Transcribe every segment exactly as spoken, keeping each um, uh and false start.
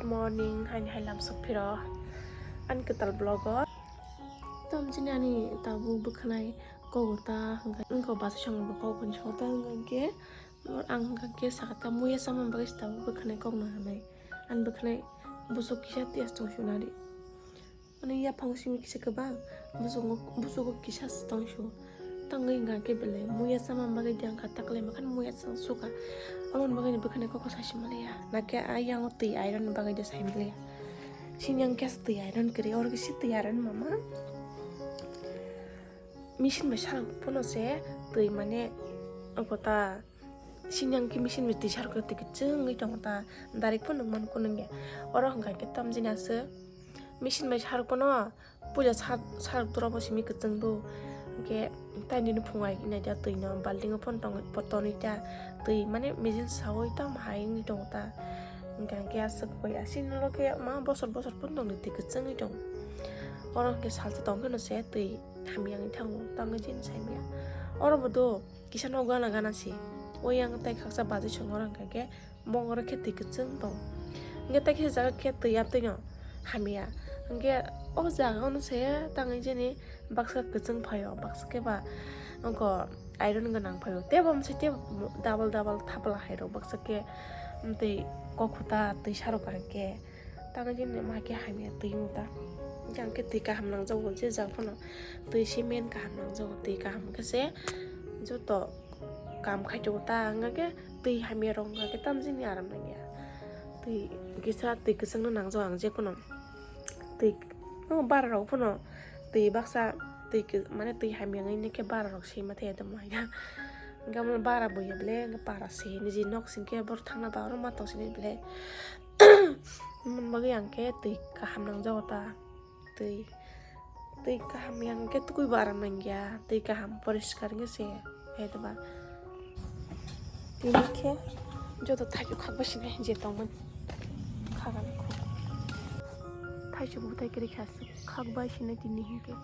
Morning, haini hai lam sok phiro ani kwtal vlog o. Tam chini ani tabuk bwkhanai kogo ta hwnkhe wngkha basa songni bo kogo ni sota hwnkhe ang hwnkhe saka ta muya chamani bagwi se tabuk bwkhanai kokno hamai. Ani bwkhanai busuk kisa tiyas tong suna di. Ani yaphang simi kisa kwbang busugo busugo kisa se tong su. Tangwi hwnkha khe belai muya chamani bagwi di ang kha takle makhan muya chang suka. Aboni bagwi ni bwkhanai koko saisi maliya. Nakhe a yango twi iron ni bagwi de sai maliya. Sini ang kesa twi iron kwrwi oro kisa twi iron mama. Machine bai sarok phano se twi mane abo ta sini ang khe machine bai twi sarok twi kwchwngwi tongo ta direct phano nukmano kunungya. Oro hwnkha khe tamjini aswk machine bai sarok phano puila sar-, sarok dura bo simi kwchwng bo. Hwnkhe taini ni phungai nai da twi no balting o phano tong-, tonwi ta twi mane mijil sawi tamo hai wngwi tongo ta. Hwnkha khe aswk bai aswk no khe ma bosor bosor phano tongdi twi kwchwngwi tongo. Oro hwnkhe salsa tong phano se twi hamya wngwi thango tangwi jin saimya. Oro bo do kisa no gana gana se. O yang tai khaksa bajai songo rang kha khe bongoro khe twi kwchwng tong. Hwnkhe tai khe jaga khe twi ya twi no hamya. Hwnkhe o jaga ono se tangwi jeni baksa kwchwng phaio baksa khe ba ongko iron gwnang phaio tebo mse tebo double double thapla hai rok baksa khe twi kokhuta twi sarok hwnkhe. Tangwi jini ma khe hamya twi wng ta. Hwnkhe ang khe twi kaham nangjago je jang phano twi se men kaham nangjago twi kaham khe se joto kam khaito ta hwnkhe twi hamya rok hwnkhe tamjini aram nangya. Twi kisa twi kwchwng no nangjago ang jekhuno twi bara rok phano twi baksa twi mane twi hamya wngwi khe bara rok sima thaya tongma hwnkhe bara buya ble bara se niji nok singkhe bor thangna ba oro ma tong sini ble. Mani bagwi ang khe twi kaham nangjago ta. Twi, twi kaham yang khe tukui bo aram nangya. Twi kaham poriskar wngkhe se. Hai da ba. Tini khe joto thaichuk khakbai sinai je tongmani. Khagani khuk. Thaichuk bo thai kwrwi kha khakbai sinai tini hinkhe.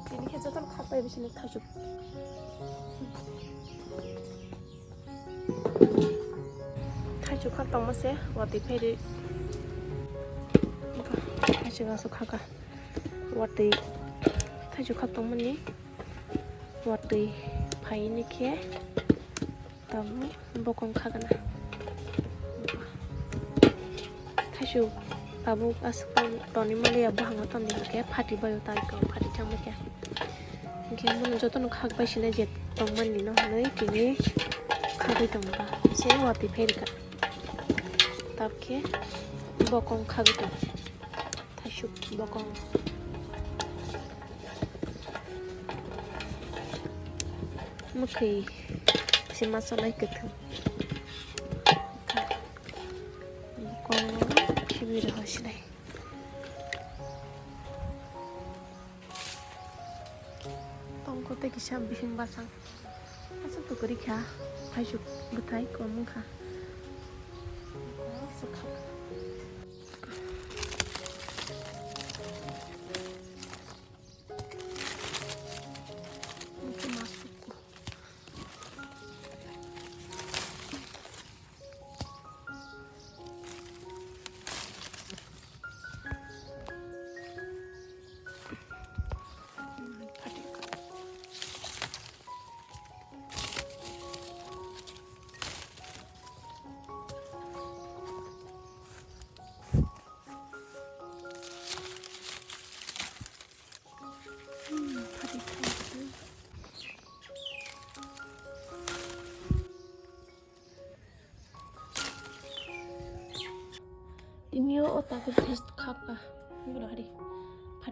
Tini khe jotono khakbai bisini thaichuk. Thaichuk khak tongma se watwi phairi. Thaichuk aswk khaka. Watwi thaichuk khak tongmani watwi phaini khe. Tabuk bokong khagana. Thaichuk tabuk aswk tong toni maliya buhango tongdi hwnkhe phati baio ta iko phati thangma khe. Hwnkhe bono jotono khakbai sinai je tongmani no hwnwi tini khagwi tongba se watwi phairikha. Tabukhe bokong khagwi tongo. Thaichuk bokong. Mwkhwi se ma cholai kwthwng. Bokong khibi rw sinai. Tongkho tei kisa bihing bachang. Aswk to kwrwi kha. Thaichuk bwthai kom wngkha. Aswk kha.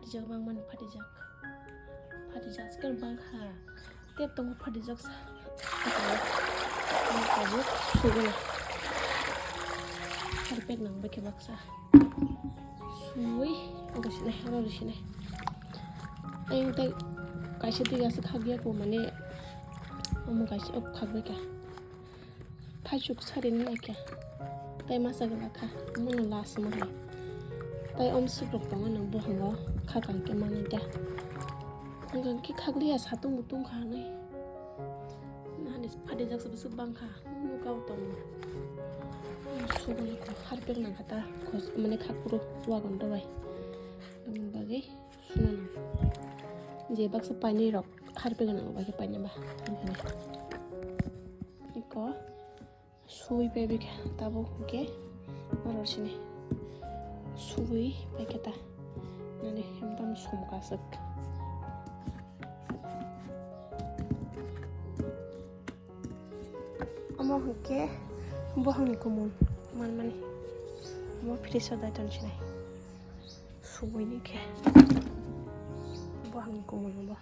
Phatijak bangmani phatijak. Phatijak sikar bangkha. Tep tongo phatijak sa. Ang tabuk suguna. Harpek nang bakhe baksa. Sui, ogo sinai, ogo sinai. Ayang tei kaisa diga se khakya ko mane. Omo kaisa ok khakbakha. Thaichuk sarini naikha. Tai masa gala kha. Mono last mo hai. Tai om sukrok tongo nang buhango khakang ke manai da. Hwnkhe khakliya satung mutung kha nai. Nani phatijak se bwswk bangkha. Nukao tongo. Sugui ko harpek nangkha ta. Khos mane khakpuru wagon rok bai. Aboni bagwi suna nang. Je baksa painwi rok harpek nang bagwi painai ba. Iko. Sui pai bikha tabuk hwnkhe oro sini sui paikha ta nani ekdom som kasuk. Omo hwnkhe buhangni kumun manmani omo fridge o dai ton sinai sui ni khe buhangni kumun omo.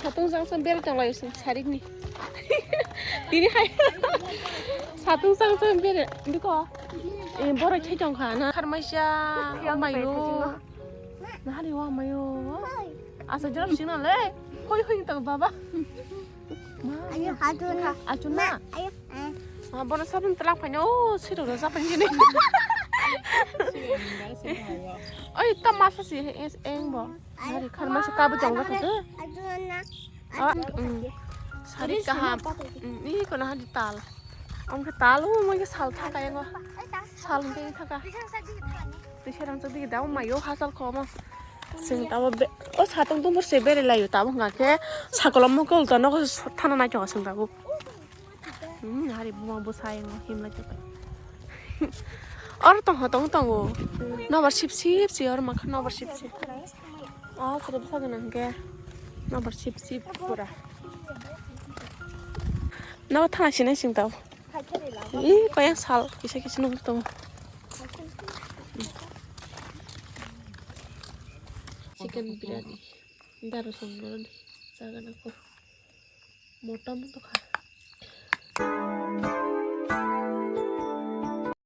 Satung jang sam bere tong lai sing sarik ni. Tini hai. Satung jang sam bere. Duko. Eh, borok thai tong kha na. Kharmaisa. Oh my god. Na hari wa mayo. Asa jora sing na le. Hoi hoi tong baba. Ayo, hatu na. Achu na. Ayo. Ah, bono sabun telak paino, oh, siro ro sabun gini. Oi, ta masa si, es eng bo. Hari khan masa kabu jong ga thake. Achu na. Ah, mm. Sari kaham. Mm, ini kono hadi tal. Ang ke tal, oh, mo ke sal thaka yang ba. Sal ke thaka. Twi serang chadi da, oh, mayo hasal khomo. Sing tabo be, o satung tumur se bere layo tabo hwnga khe sakolom mokol to nogo thana nai tongo sing tabo. Hmm, hari buma bwsa yang himlai tongo. Or tong ho tong tongo. Nobar sip sip si or makha nobar sip sip. O kore bwsa gana hwnkhe nobar sip sip pura. Nogo thana sinai sing tabo. Ih, koyang sal kisa kisa nugwi tongo. Chicken biryani. Daro song boroni. Jaga nangkho. Motom to kha.